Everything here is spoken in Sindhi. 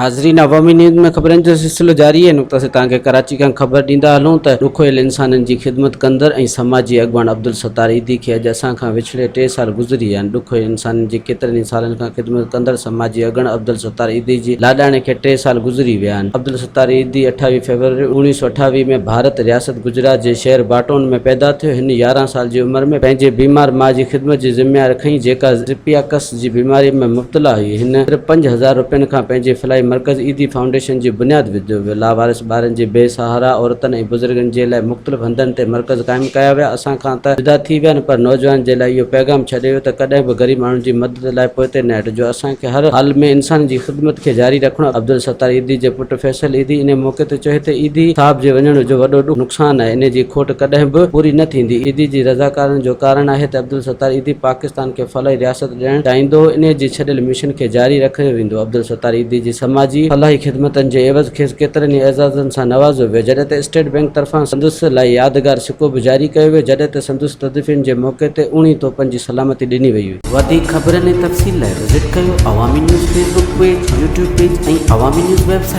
ناظرين عوامي نيوز ۾ خبرن جو سلسلو جاري آهي نقطه سي توهان کي ڪراچي کان خبر ڏيندا هلون ته ڏکويل انسانن جي خدمت ڪندڙ ۽ سماجي اڳواڻ عبدالستار ايڌي کي اڄ اسان کان وڇڙي ٽي سال گذري ويا آهن ڏکويل انسانن جي ڪيترن ئي سالن کان خدمت ڪندڙ سماجي اڳڻ عبدالستار ايڌي جي لاڏاڻي کي ٽي سال گذري ويا آهن عبدالستار ايڌي اٺاويهه فيبروري اوڻيهه سو اٺاويهه ۾ ڀارت رياست گجرات جي شهر باٽون ۾ پيدا ٿيو هن يارهن سال جي عمر ۾ پنهنجي بيمار ماء جي خدمت جي ذميواري کنئي جيڪا زپياڪس جي بيماري ۾ مبتلا هئي. هن صرف 5000 روپين کان پنهنجي فلاحي مرڪز ايڌي فائونڊيشن جي بنياد وڌو ويو. لاوارث ٻارن جي بي سهارا عورتن ۽ بزرگن جي لاء مختلف هنڌن تي مرڪز قائم ڪيا ويا. اسان کان ته جدا ٿي ويا آهن پر نوجوانن جي لاء اهو پيغام ڇڏي ويو ته ڪڏهن به غريب ماڻهن جي مدد لاء پوئتي نه هٽجو. اسان کي هر حال ۾ انسان جي خدمت کي جاري رکڻو آهي. عبدالستار ايڌي جي پٽ فيصل ايڌي انهي موقعي تي چيو ته ايڌي صاحب جي وڃڻ جو وڏو ڏک نقصان آهي. انهي جي کوٽ ڪڏهن به پوري نه ٿيندي. ايڌي جي رضاڪارن جو ڪارڻ آهي ته عبدالستار ايڌي پاڪستان کي فلاحي رياست ڏيڻ چاهيندو هو، انهيء جي ڇڏيل مشن کي جاري رکيو ويندو. عبدالستار ايڌي جي سماجي فلاحي خدمتن جي عيوض کيس ڪيترن ئي اعزازن سان نوازيو ويو، جڏهن ته اسٽيٽ بئنڪ طرفان سندس لاء يادگار سڪو به جاري ڪيو ويو، جڏهن ته سندس تدفين جي موقعي تي اوڻيهه توپن جي سلامتي ڏني وئي هئي. وڌيڪ خبرن ۽ تفصيل لاء وزٽ ڪيو Awami news Facebook page, YouTube page ۽ Awami news website.